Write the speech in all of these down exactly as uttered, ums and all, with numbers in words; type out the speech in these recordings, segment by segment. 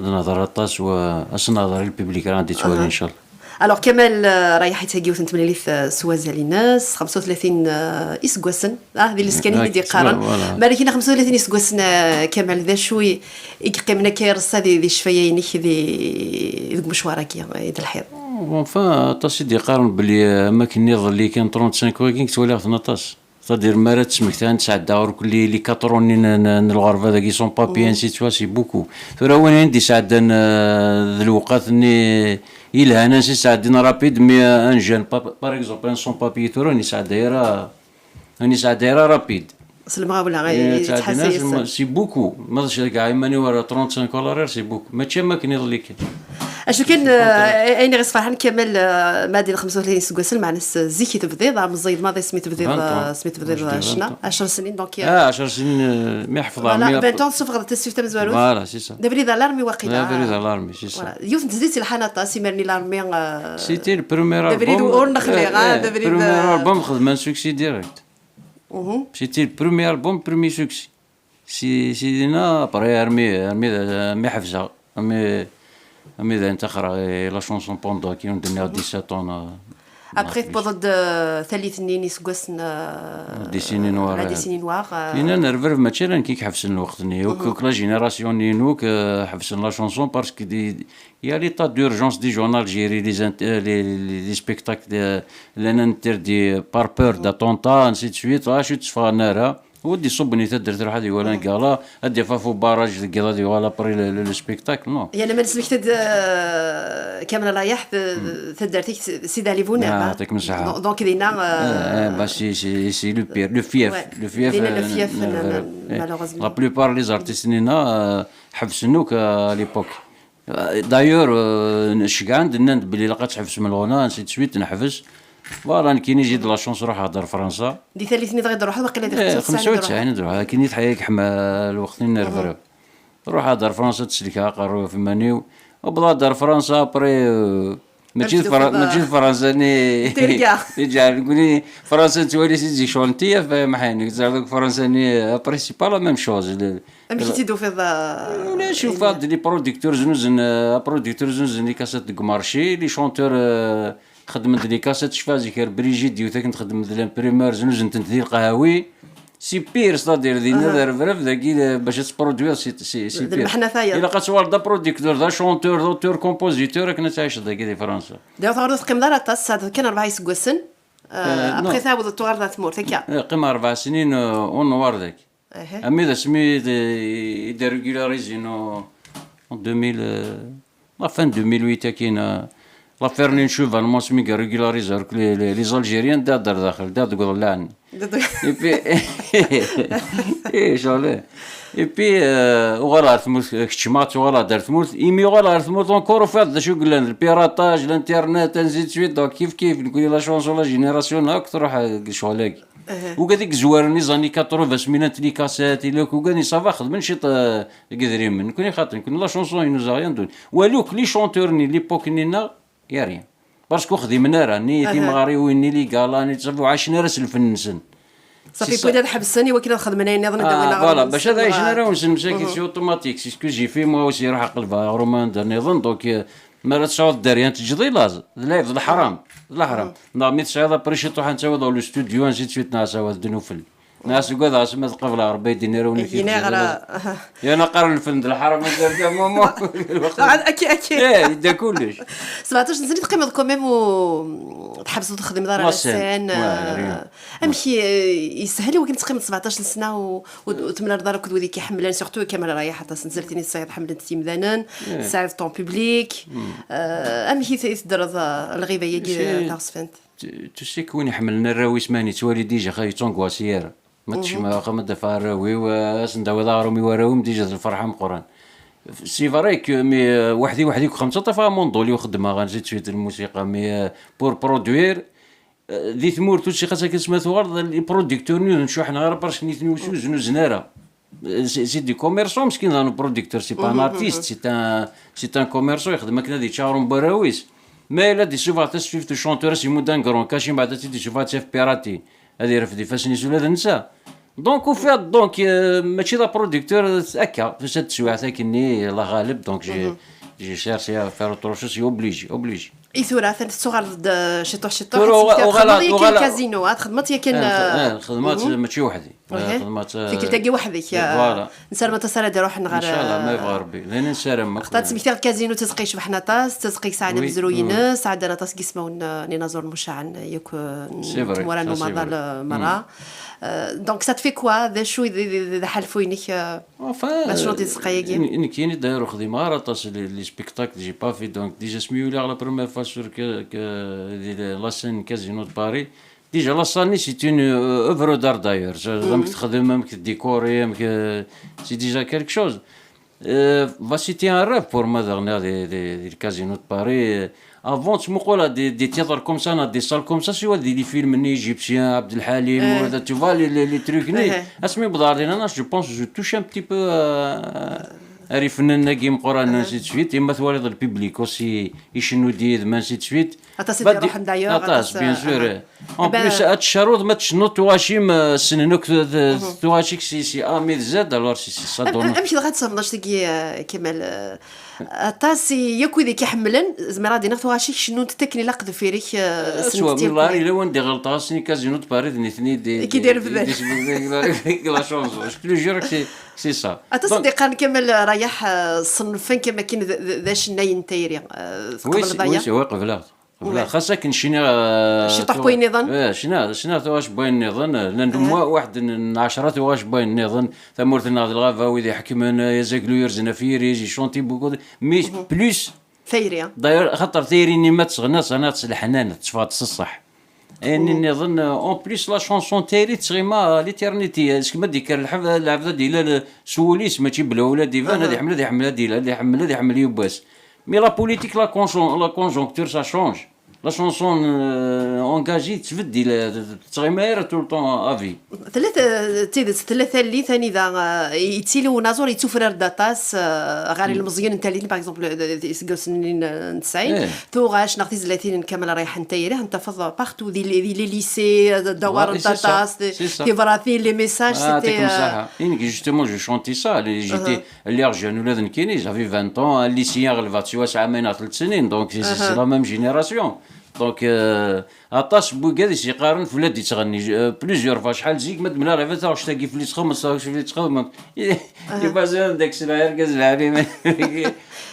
Nehḍer aṭas, wa ass nehḍer i lpiblik ara d-ittwali, incallah. Alors, Kamal, euh, rayeḥ ittagi yiwet n temlilit, euh, s wazal-ines, xemsa u tlatin, euh, iseggasen, ah, di leskan i d-iqqaren. Voilà. Malak ina xemsa u tlatin iseggasen, euh, Kamal, d acu i, i yeqqimen akka ireṣṣa di, di ccfaya-inek di, deg umecwar-agi, eh, i d-telḥiḍ? Enfin, aṭas i d-iqqaren belli, euh, am akken iḍelli kan trente-cinq wagi, ttwaliɣ-ten aṭas. C'est-à-dire, mi ara tesmekta, nesɛedda ɣur-k les, les quatre ans n, n, n lɣerba dagi, sans papier, ainsi de suite, c'est beaucoup. Tura win i d-isɛeddan, euh, d lewqat-nni yelhan, ansi sɛeddin rapide, mais, euh, un jeune, pa-, par exemple, un sans papier, tura, ur nesɛedda ara, ur nesɛedda ara rapide. S lemɣawla, eh, yettɛeddi yettḥasay-as. C'est beaucoup. Ma d-ceggeɛ iman-iw ar trente-cinq à l'arrière, c'est beaucoup. Mačči am akken iḍelli kan. Acu kan, euh, ayen i ɣ-isferḥen, Kamal, euh, ma d xemsa u tlatin iseggasen, meɛna s-, zik i tebdiḍ, ah, meẓẓiyeḍ maḍi asmi tebdiḍ, vingt ans. Euh, asmi tebdiḍ, euh, ccna, ɛecra snin, donc, euh, ah, ɛecra snin, euh, mi ḥefḍeɣ, voilà, mi vingt ans, tessufɣeḍ-d tasfift tamezwarut. Voilà, c'est ça. D abrid ɣer larmi waqila. D abrid ɣer larmi, c'est ça. Voilà. Yiwet n tezlit yelḥan aṭas, imir-nni larmi, euh, c'était le premier album. D abrid ur nexli, eh, ah, eh, d abrid, premier, euh, album xedmen succès direct. Mhm. C'était le premier album, premier succès. Si, si dinna, après, armi, armi, armi ḥebseɣ, armi, armi dayen ttaxreɣ i la chanson pendant, qui ont donné à dix-sept ans, euh, après, tewweḍ-d, euh, tallit-nni n iseggasen, euh, Décennie Noire, la, euh, Décennie Noire, euh. Yenna nerbreb mačči ala nekk i iḥebsen lweqt-nni, akk, mhm, akk la génération-nni-inu, akk, euh, ḥebsen la chanson, parce que des, il y a l'état d'urgence déjà en Algérie, les int-, euh, les, les, les spectacles, euh, llan interdits par peur d'attentat, ainsi de suite, ah, acu tteffɣen ara. Ur d-iṣubben i taddart, iruḥ ad iwali gala, ad d-yaf ɣef ubaraj deg yiḍ ad yuɣal après le, le, le spectacle, non. Yerna ma nesmekta-d, euh, Kamal Rayeḥ, t-, taddart-ik, c'est, c'est Dali Bounaba. Ah, yeɛṭikem ṣṣeḥḥa. Donc, donc, dinna, euh, eh, eh, bah, c'est, c'est, c'est le pire, le fief, ouais, le fief, dinna, euh, le fief, euh, malheureusement. La plupart les artistes-nni, euh, ḥebsen akk, euh, à l'époque. D'ailleurs, euh, ceggɛen-d, nnan-d belli ilaq ad tḥebsem lɣuna, ainsi de suite, neḥbes. Voilà, nekkini j'ai de la chance, ruḥeɣ-d ar Fransa. Di tallit-nni dɣa i d-ruḥeḍ, waqila di, eh, xemsa u tesɛin i d-ruḥeḍ. Xemsa u tesɛin i d-ruḥeɣ, akken i teḥya-k ḥma lweqt-nni n rrebrab. Ruḥeɣ-d ar Fransa, tselkeɣ aqerru ɣef iman-iw. Wwḍeɣ-d ar Fransa, après, euh, mačči d Fra-, mačči d Fransa-nni. Tirga. Iǧeɛlen nekkni, Fransa nettwali-tt-id zik ccɣel n tiyaf, eh, meḥya nekk, ẓriɣ deg Fransa-nni, après, c'est pas la même chose. Le, amek i tt-id-tufiḍ, euh, ulac, ufiɣ-d les producteurs znuzen, euh, producteurs znuzen les cassettes deg marché, les chanteurs, euh, xedmen-d les cassettes, cfiɣ zik ar Brigitte, yiwet akken txedmen-d l'imprimeur, znuzen-tent di lqahawi. C'est pire, c'est-à-dire, dinna d rrebrab, dagi, euh, bac ad tproduire, c'est, c'est, c'est pire. D lmeḥna tayeḍ. Ilaq ad tuɣaleḍ d producteur, d chanteur, d auteur, compositeur, akken ad tɛiceḍ dagi di Fransa. D'ailleurs, ur teqqimeḍ ara aṭas, tesɛiḍ kan rebɛa iseggasen. Euh, après, tɛawdeḍ tuɣaleḍ ɣer tmurt, akka? Eh, qqimeɣ rebɛa snin, euh, u newwar dagi. Aha. Armi d asmi i d, i d-régularisin en, en deux mille, euh, la fin de deux mille huit, akin, euh, l'affaire-nni n Chevènement, asmi i régulariser les, les, les Algériens, ddiɣ-d ar daxel, ddiɣ-d deg uḍellaɛ-nni. Et puis, eh, ccɣel, eh. Et puis, euh, uɣaleɣ ar tmurt, keččmeɣ, tuɣaleɣ-d ar tmurt. Imi uɣaleɣ ar tmurt, encore ufiɣ-d d acu yellan, le piratage, l'internet, ainsi de suite, donc kif kif, nekkni la chanson, la génération, akk truḥ, eh, deg ccɣel-agi. Ugad i yezwaren les années quatre-vingts, asmi llant les cassettes, ilak ugad i ça va xedmen ciṭ, euh, deg idrimen. Nekkni xaṭi, nekkni la chanson i nous a rien donné. Walu akk les chanteurs-nni l'époque-nni-nneɣ, y a rien. Parce que ur xdimen ara, ni timɣariwin, ni les galas, ni ça va, ur ɛacen ara s lfen-nsen. Safi, wwin ad ḥebsen i wakken ad xedmen ayen nniḍen, ad d-awin aɣrum-nsen. Voilà, bac ad ɛicen arraw-nsen, msakit, c'est automatique. C'est ce que j'ai fait, moi aussi, ruḥeɣ qelbeɣ aɣrum anda nniḍen, donc, euh, mi ara tesɛuḍ dderya n teǧǧeḍ i laẓ, d lɛib, d leḥram, d leḥram. Neɣ mi tesɛiḍ après ciṭuḥ ad tawiḍ ɣer le studio, ainsi de suite, neɣ ad tawiḍ ddnufel. Neɣ seg wad asmi ad qableɣ Ṛebbi ad d-ini arraw-nni. Yerna qqaren lfen d leḥram, ad d-rǧu, mama. Akka, akka. Eh, yedda kullec. Sebɛeṭṭac n snin teqqimeḍ quand même, u tḥebseḍ ur txedmeḍ ara la scène, euh, amek i, yeshel i wakken teqqimeḍ sebɛeṭṭac n sna u, u, u temlaleḍ ara akked wid i k-iḥemmlen, surtout Kamal Rayeḥ, aṭas n tezlatin i tesɛiḍ ḥemmlen-t yimdanen, tesɛiḍ ton public. Euh, amek i t-, i teddreḍ, euh, lɣiba-agi, euh, taɣezfant? Tu, tu sais que win iḥemmlen arraw-is, ma yettwali déjà, xa yettunguasi ara. Ma tecma axxam ad d-afeɣ arraw-iw, euh, ad sen-d-awiḍ aɣrum i warraw-im, déjà d lferḥ ameqqran. C'est vrai que, mais, euh, weḥd-i, weḥd-i, xemsa ṭṭaf amundul-iw xeddmeɣ, ainsi de suite, lmusiqa, mais, euh, pour produire, euh, di tmurt ur ttxiqas akken sma tuɣaleḍ, les producteurs-nni ur ncuḥen ara, parce que nitni ur znuzen ara. C'est, c'est des commerçants, meskin, un producteur, c'est pas un artiste, c'est un, c'est un commerçant, ixdem akken ad yečč aɣrum n warraw-is. Ma yella d-isuffeɣ tasfift n chanteur, as-imudd un grand cachet, mbeɛd ad tt-id-isuffeɣ ad tt-yaf pirati, ad irfed ifassen-is ula d netta. Donc, au fait, donc, euh, mačči d producteur, akka, fi cette teswiɛt akkenni, la ɣaleb, donc j'ai, j'ai cherché à faire autre chose, c'est obligé, obligé. I tura, atan tettuɣaleḍ-d, euh, ciṭuḥ ciṭuḥ, tura ad tmektiḍ, uɣaleɣ, txedmeḍ yakan uɣaleɣ, kazinu, ad txedmeḍ yakan, ah, euh, xedmeḍ, mhm, mačči weḥdi. Eh, xedmeɣ, eh, tikkelt-agi weḥd-k, eh, nsarem aṭas ara d-iruḥen ɣer, inchallah, ma yebɣa Rebbi. D ayen nessaram akk. Xaṭer ttmektiɣ-d kazinu d tazeqqa icebḥen aṭas, d tazeqqa yesɛan amezruy-ines, sɛeddan aṭas n yismawen, eh, n yinaẓuren mucaɛen, eh, yakk, eh, n tmura n umaḍal, eh, merra. Eh, donc, ça te fait quoi? D acu i d, d, d, d aḥalfu-inek, eh, ma tecnuḍ di tzeqqa-agi? Enfin, euh, n-, nekkini d'ailleurs ur xdimeɣ ara aṭas les, les spectacles, j'ai pas fait, donc déjà asmi uliɣ la première fois sur que, que, di la scène Casino de Paris, déjà, la salle, c'est une, euh, œuvre d'art d'ailleurs. Amek texdem, amek tdikori, amek, euh, c'est déjà quelque chose. Euh, va, c'était un rêve pour moi, dans, dans, dans, dans le Casino de Paris. Euh, avant, tu me dis, des, des théâtres comme ça, dans des salles comme ça, tu vois, des, des films égyptiens, Abdel Halim, ou, tu vois, les, les, les trucs. Asmi bḍar, je pense, je touche un petit peu à, à les fenêtres, ainsi de suite. Et ma tu vois, le public aussi, il chez nous, ainsi de suite. Aṭas i d-iruḥen d'ailleurs, aṭas, aṭas, bien sûr. En plus, ad tecruḍ ma tcennuḍ tuɣacim, euh, ssnen akk tuɣac-ik si, si A mi d Z, alors si, si ça donne. Amek dɣa tfehmeḍ annect-agi, euh, Kamal? Euh, aṭas i yakk wid i k-iḥemmlen, zemreɣ ad d-iniɣ tuɣac-ik cennunt akken ilaq deffir-ik, euh, ssnent-tt yakk. Yella wanda i ɣelṭeɣ, ass-nni Casino de Paris d nitni i d-irefden. La chanson, je te le jure que c'est, c'est ça. Aṭas i d-iqqaren Kamal Rayeḥ, euh, ṣennfen-k am akken d, d, d acennay n tayri. Euh, tqebleḍ aya? Oui, oui, qebleɣ. Qebleɣ, xas akken cniɣ, euh, ciṭuḥ n wayen nniḍen? Eh, cniɣ, cniɣ tuɣac n wayen nniḍen, eh, llan waḥed n, n ɛecra tuɣac n wayen nniḍen, tamurt-nneɣ d lɣaba, wid iḥekmen, eh, azaglu yerzen ɣef yiri, j'chante beaucoup, mais plus tayri. D'ailleurs, xaṭer tayri-nni ma teɣniḍ, teɣniḍ s leḥnana, tetteffeɣ-d s ṣṣeḥ. Ayen nniḍen, euh, en plus, la chanson tayri tettɣima à l'éternité. Est-ce que ma d-yekker lḥeb-, lɛebd ad d-yella s wul-is, mačči bla ula d-iban, ad iḥemmel, ad iḥemmel, ad d-yella, ad iḥemmel, ad iḥemmel yiwwas. Mais la politique, la conjon-, la conjoncture, ça change. La chanson, euh, engagée, tettbeddil, euh, tettɣima ara tout le temps à vie. Tella t-, d tidet, tella tallit anida, euh, yettili unaẓur yettufrar-d aṭas, euh, ɣer ilmeẓyen n tallit, par exemple, d, d, iseggasen-nni n, n tesɛin, tuɣac neɣ tizlatin n Kamal Rayeḥ n tayri, ad tafeḍ partout, di, di les lycées, euh, ddawarent aṭas, tibratin, les messages, c'était, euh, justement, je chantais ça, j'étais Lliɣ jeune ula d nekkini, j'avais vingt ans, un lycéen ɣelbeɣ-t s wass ɛamayen neɣ telt snin, donc c'est, c'est la même génération. Donc, euh, aṭas n wigad i s-yeqqaren fell-i ad d-yettɣenni. Euh, plusieurs fois, acḥal zik, ma d-mlaleɣ taɣect-agi fell-i txemmem, taɣect fell-i txemmem. Ibazen deg-s lɛirgaz lɛali.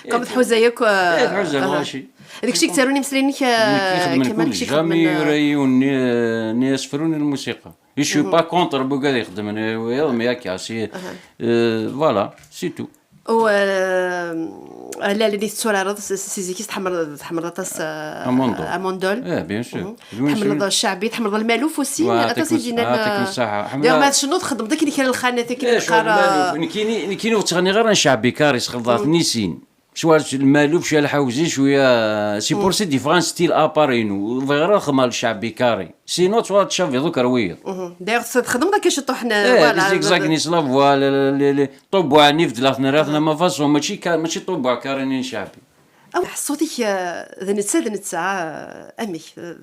Comme tḥuza yakk, euh, eh, tḥuza lɣaci. D kečč i yettarun imeslayen-ik, euh, Kamal, d kečč i ixedmen, jamais yura yiwen ni, euh, ni asefru ni lmusiqa. Je suis pas contre wigad ixeddmen, euh, mais akka, c'est, euh, voilà, c'est tout. U, euh, allalen i tetturareḍ, s, s, si zik-is tḥemmleḍ, tḥemmleḍ aṭas, euh, amundol. Amundol. Eh, bien sûr. Tḥemmleḍ cceɛbi, tḥemmleḍ lmaluf aussi, aṭas i d-yennan, euh, d'ailleurs ma tcennuḍ txeddmeḍ akken kra n lxanat, akken yeqqar, euh, nekkini, nekkini ur ttɣenniɣ ara n cceɛbi, kari sxelḍeɣ-ten i sin. Cwiya lmaluf, cwiya lḥawzi, cwiya, c'est pour ça différents styles à part inu. Ur bɣiɣ ara ad xedmeɣ lceɛbi carré. Sinon, tura tcabiḍ akk ar wiyeḍ. D'ailleurs, txedmeḍ akka ciṭuḥ n, eh, voilà, les zigzags, la voix, les, les, les, ṭubbuɛ-nni beddleɣ-ten, rriɣ-ten am façon, mačči ka-, mačči ṭubbuɛ carré-nni n cceɛbi. Aw, ṣṣut-ik, eh, d netta, d netta, eh, amek, eh,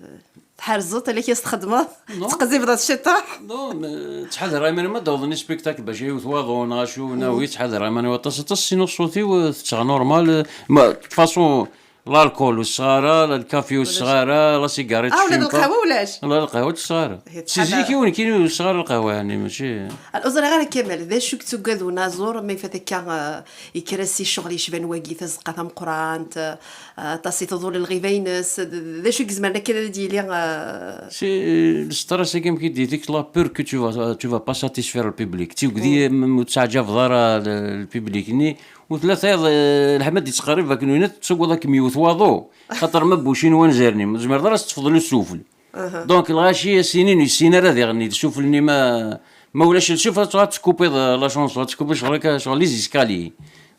tḥerzeḍ, ala k-as-txedmeḍ, tettqezzibeḍ ciṭuḥ. Non, mais ttḥadareɣ iman-iw ma d-awḍen i spectacle bac ad yewwet waḍu neɣ acu, nawi ttḥadareɣ iman-iw aṭas, aṭas, sinon ṣṣut-iw, eh, tetteɣ normal, eh, ma, de toute façon, l'alcool ur tesseɣ ara, la lkafi ur tesseɣ ara, la cigarette. Ah, ula d lqahwa ulac? La lqahwa ur tesseɣ ara. Si zik-iw nekkini ur sseɣ ara lqahwa, yani, mačči. Ur ẓriɣ ara, Kamal, d acu i yettugad unaẓur ma ifat akka, eh, yekker-as i ccɣel yecban wagi, tazeqqa tameqqrant, eh, aṭas i tḍul lɣiba-ines, d, d acu i yezmer akka ad d-yili, eh? C'est, euh, le stress-agi, amek i d-, la peur que tu vas, tu vas pas satisfaire le public. Tigdi, mm, ur tettaɛǧabeḍ ara l-, le public-nni. U tella tayeḍ, eh, lḥemd yettqerrib akken winna, tettaggaḍ ad kem-yewwet waḍu. Xaṭer ma bucin wanzaren-im, ur tezmireḍ ara ad s-tefḍel usufel. Donc, lɣaci, a s-inin, ur yessin ara diɣen, d sufel-nni ma, ma ulac lsufel, ad, ad tkupiḍ, euh, la chanson, ad tkupiḍ ccɣel akka, ccɣel les escaliers.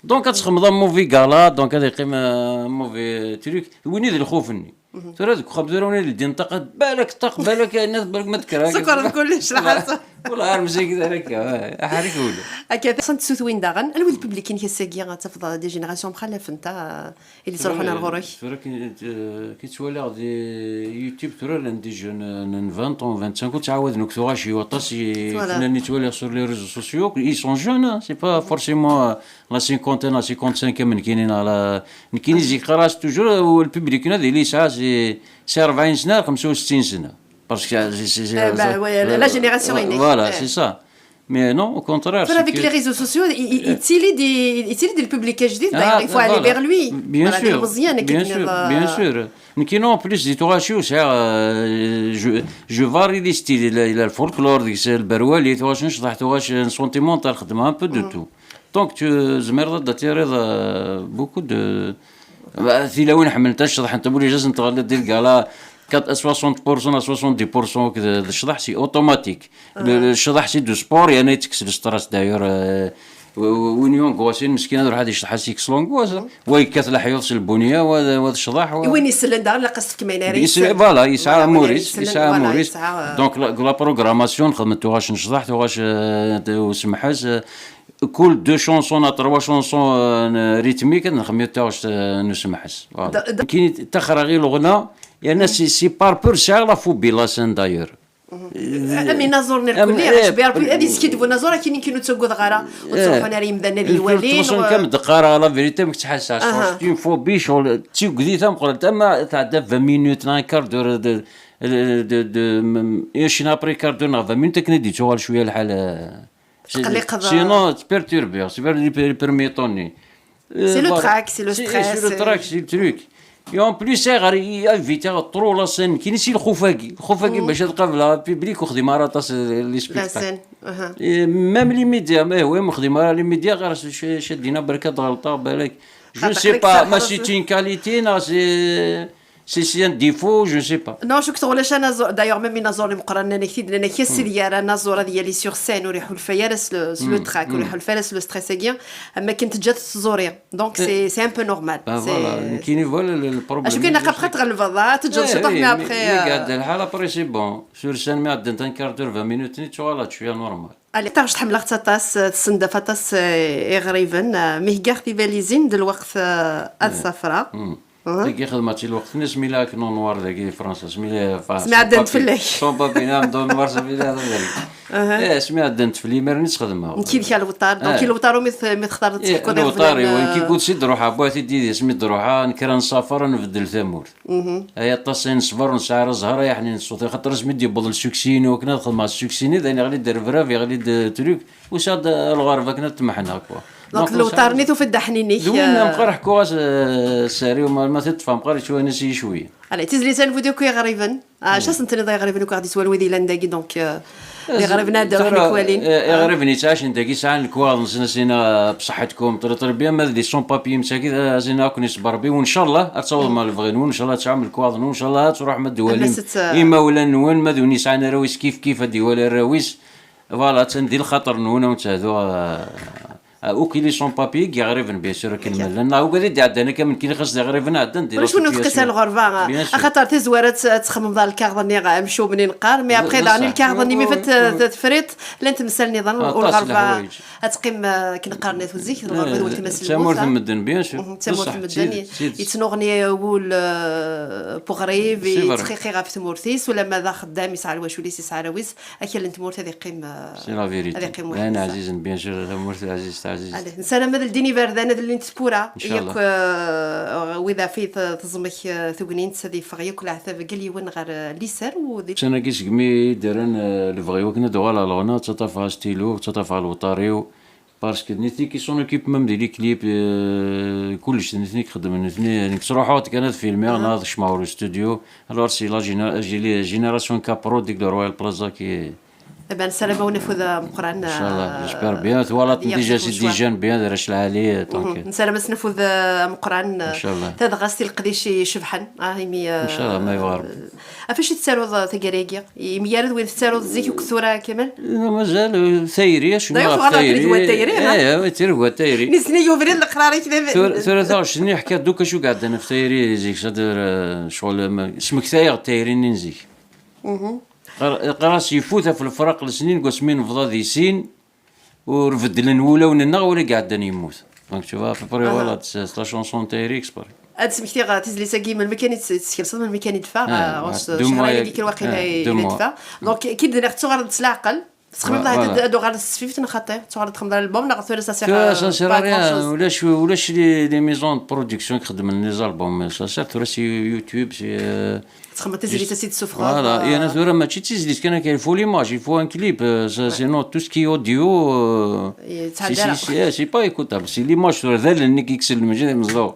Donc, ad txedmeḍ un mauvais gala, donc ad yeqqim, euh, un mauvais truc. D win i d lxuf-nni. Tura deg uxxam, tura win i ldin ṭṭaqa, balak ṭṭaq, balak, balak ma tekker. Ṣukkeṛ kullec, lḥaṣa. Wala, ar msegid ar akka, aḥerrek ula. Akka, taxsant sutwin daɣen, anwa d public-inek ass-agi, ad tafeḍ des générations mxalafent, ah, i d-yettruḥun ar ɣur-k? Tura ki ttwaliɣ di YouTube, tura llan des jeunes n vingt ans, vingt-cinq ans, ttɛawaden akk tuɣac, i waṭas n yifennanen i ttwaliɣ sur les réseaux sociaux, ils sont jeunes, hein, c'est pas forcément la cinquantaine, la cinquante-cinq am nekkini, neɣ la, nekkini zik qqareɣ-as toujours, le public-ina d yesɛa si, si rebɛin sna ar xemsa u settin sna. Parce que c'est, c'est, c'est, Eh ben, ouais, la, la génération aînée. Voilà, c'est ça. Mais non, au contraire. Tura, avec les réseaux sociaux, yettili-d, yettili-d le public ajdid, d'ailleurs, il faut aller vers lui. Bien sûr, bien sûr, bien sûr. Nekkini en plus di tuɣac-iw sɛiɣ, euh, je, je varie les styles, il a, il a le folklore, deg-s lberwali, tuɣac n ccḍeḥ, tuɣac n sentimental, xeddmeɣ un peu de tout. Donc tu tzemreḍ ad d-tiriḍ, euh, beaucoup de, tilawin ḥemmlent ad ceḍḥent, obligé ad sent-tɣelliḍ di lgala, soixante pour cent à soixante-dix pour cent d ccḍeḥ, c'est automatique. Ccḍeḥ c'est du sport, yerna yettekkes le stress d'ailleurs. Win yunguwasin meskin ad iruḥ ad yecḍeḥ ad s-yekkes l'angoisse. Wa yekkat leḥyuḍ s lbunya, wa d ccḍeḥ. I win isellen daɣen ilaq ad s-tefkem ayen ara yessel. Voilà, yesɛa amur-is, yesɛa amur-is. Donc la programmation, xedmen tuɣac n ccḍeḥ, tuɣac n usemḥes, kul deux chansons à trois chansons rythmiques ad nxemmem taɣect n usemḥes. Nekkini ttaxreɣ i leɣna, yerna c'est par peur, sɛiɣ la phobie la scène d'ailleurs. Am inaẓuren irkelli, ḥbir ad yeskiddeb unaẓur akken nekkini ur ttaggadeɣ ara, ur ttruḥun ara yimdanen ad iyi-walin. Ur ttruḥun kam d-qqareɣ la vérité, mek ttḥassaɣ c'est une phobie, ccɣel d tigdi tameqqrant, ama tɛedda vingt minutes neɣ un quart d'heure de, de, de, de, après quart d'heure neɣ vingt minutes akken ad d-yettuɣal cwiya lḥal. Sinon, tperturbiɣ, c'est les premiers tonnes. C'est le trac, c'est le stress. C'est le trac, c'est le truc. Et en plus, ayɣer i éviter trop la scène, nekkini si lxuf-agi, lxuf-agi bac ad qableɣ public ur xdimeɣ ara aṭas les spectacles. Même les médias, mais oui, ur xdimeɣ ara les médias, ɣer caddina berka ad ɣelṭeɣ balak. Je ne sais pas, ma c'est une qualité, neɣ c'est C'est un défaut, je ne sais pas. Non, je crois que ulac anaẓur. D'ailleurs, même inaẓuren imeqqranen nnan-ak-t-id, nnan-ak ass ideg ara anaẓur ad yali sur scène ur iḥulfa ara s le, s le trac, ur iḥulfa ara s le stress-agi, am wakken teǧǧa-t tẓuri. Donc, c'est, c'est un peu normal. Ben voilà, nekkini voilà le, le problème. Acu kan, ilaq après tɣelbeḍ, ah, teǧǧeḍ ciṭuḥ, mais après. Mi iɛedda lḥal, après c'est bon. Sur scène, mi ɛeddant un quart d'heure, vingt minutes, nettuɣal-d cwiya normal. Allez, taɣect ḥemmleɣ-tt aṭas, tessendaf aṭas iɣriben, mi heggaɣ tibalizin d lweqt ad safreɣ. Tagi xedmeɣ-tt i lweqt-nni asmi la ak Noir dagi di Fransa, asmi la. Asmi ɛeddant fell-ak. Son papi, naam, don noir, safi la. Eh, asmi ɛeddant fell-i, imir-nni tt-xedmeɣ. Nekk yid-k a lewṭar, donc i lewṭar umi textareḍ ad teḥkuḍ iɣeblan. Nekk i kud si d-ruḥeɣ, wwiɣ-t-id yid-i, asmi d-ruḥeɣ, nekker ad nsafer, ad nbeddel tamurt. Ay aṭas ay neṣber, ur nesɛi ara zzher, ay aḥnin ṣṣut. Axaṭer asmi d-yewweḍ lsuksi-inu akken ad xedmeɣ ssuksi-nni, d ayen yeɣli-d rrebrab, yeɣli-d truc, usiɣ-d ɣer lɣerba akken ad tmeḥneɣ, quoi. Donc, d lewṭar-nni tufiḍ-d aḥnin-ik. D win meqqar ḥkuɣ-as sser-iw, ma, ma t-id-ṭṭfeɣ meqqar yettwanas-iyi cwiya. Allez, tizlit-a nbud akk iɣriben. Acu asen-tenniḍ i iɣriben akk aɣ-d-ittwalin di landa-agi, donc, d iɣriben ad ruḥen ad k-walin. Iɣriben yettɛacin dagi sɛan lekwaɣeḍ-nsen, a s-iniɣ, bṣeḥḥa-tkum, ṭriṭri bien, ma d des sans-papiers msakit, a s-iniɣ ad ken-iṣebber Rebbi, u ncallah ad tawḍem ɣer lebɣi-nwen, ncallah ad tesɛum lekwaɣeḍ-nwen, ncallah ad truḥem ad d-twalim imawlan-nwen, ma d win yesɛan arraw-is kif kif ad d-iwali arraw-is. Voilà, attan di lxaṭer-nwen, ad wen-tt-hduɣ. Akk les sans-papiers i iɣriben, bien sûr, akken ma llan. Neɣ ugad i d-iɛeddan akka, amek i xas d iɣriben ɛeddan di la situation. Ulac win ur teqqis ar lɣerba, axaṭer tazwara ad txemmeḍ ar lkaɣeḍ-nni amcum-nni neqqar, mais après daɣen lkaɣeḍ-nni mi fat tefriḍ, llan temsal niḍen, u lɣerba ad teqqim, akken qqaren at zik, lɣerba d weltma-s n lmut. D tamurt n medden, bien sûr. D tamurt n medden, yettnuɣni wul n uɣrib, yettxiqi ɣef tmurt-is, ulamma d axeddam, yesɛa lwacul-is, yesɛa arraw-is, akal n tmurt ad iqqim, euh, c'est la vérité, ad iqqim weḥd-s. D ayen ɛzizen, bien sûr, tamurt ɛzizet, ɛzizet. Allez, nessaram ad ldin iberdan, ad llint tpura, yak, euh, wid ɣef i teẓmek, euh, tegnint, ad yeffeɣ yakk leɛtab n yal yiwen ɣer, euh, liser u di. Ussan-agi segmi i d-rran, euh, lebɣi-w akken ad uɣaleɣ leɣna, ttaṭṭafeɣ astilu, ttaṭṭafeɣ lewṭar-iw, parce que d nitni qui s'en occupent même di les clips, euh, kullec d nitni i ixeddmen, nitni, nekk ttruḥuɣ-d kan ad filmiɣ neɣ ad kecmeɣ ɣer studio. Alors c'est la géné-, la génération Capro deg le Royal Plaza qui. Eh ben, nessaram ad wen-nafud ameqqran. Inchallah, j'espère bien. Twalaḍ déjà, c'est déjà bien, d arrac lɛali, donc. Nessaram ad s-nafud ameqqran. Inchallah. Tadɣast i leqdic icebḥen. Ah, imi, euh, inchallah, ma yebɣa Rebbi. Ɣef acu i tettaruḍ taggara-agi? Yemgarad win tettaruḍ zik akked tura, Kamal? Mazal, euh, tayri, acemma ɣef tayri. Tayri, ha? Eh, tayri, tayri. Nitni yubrid leqrar-ik d. Tura, tura taɣect-nni ḥkiɣ-d akk acu iɛeddan ɣef tayri zik, c'est-à-dire, euh, ccɣel, euh, smektayeɣ-d tayri-nni n zik. Qqar-as yeffut ɣef lefraq n lesnin deg wasmi nebḍa di sin, ur beddlen wulawen-nneɣ, wala i iɛeddan yemmut. Donc, tu vois, à peu près, voilà, c'est la chanson n tayri exprès. Ad smektiɣ tizlit-agi, melmi kan i tt-, teskelseḍ, melmi kan i d-teffeɣ, ɣur-s cchar-agi kan waqila i d-teffeɣ. Donc, kid-nniɣ tettuɣaleḍ s leɛqel, txemmeḍ ad uɣaleḍ s tesfift neɣ xaṭi? Tettuɣaleḍ txemmeḍ album neɣ tura ça sert pas grand-chose? Ulac, ulac les, les maisons de production i ixeddmen les albums, ça sert tura si YouTube, si, euh, Txemmeḍ tizlit-a si d-tessufɣeḍ. Voilà, yerna tura mačči d tizlit kan akka, il faut l'image, il faut un clip, euh, ça, sinon tout ce qui est audio, euh, c'est pas écoutable. C'est l'image, tura d allen-nni i yekksen lmejdi d imeẓẓuɣen.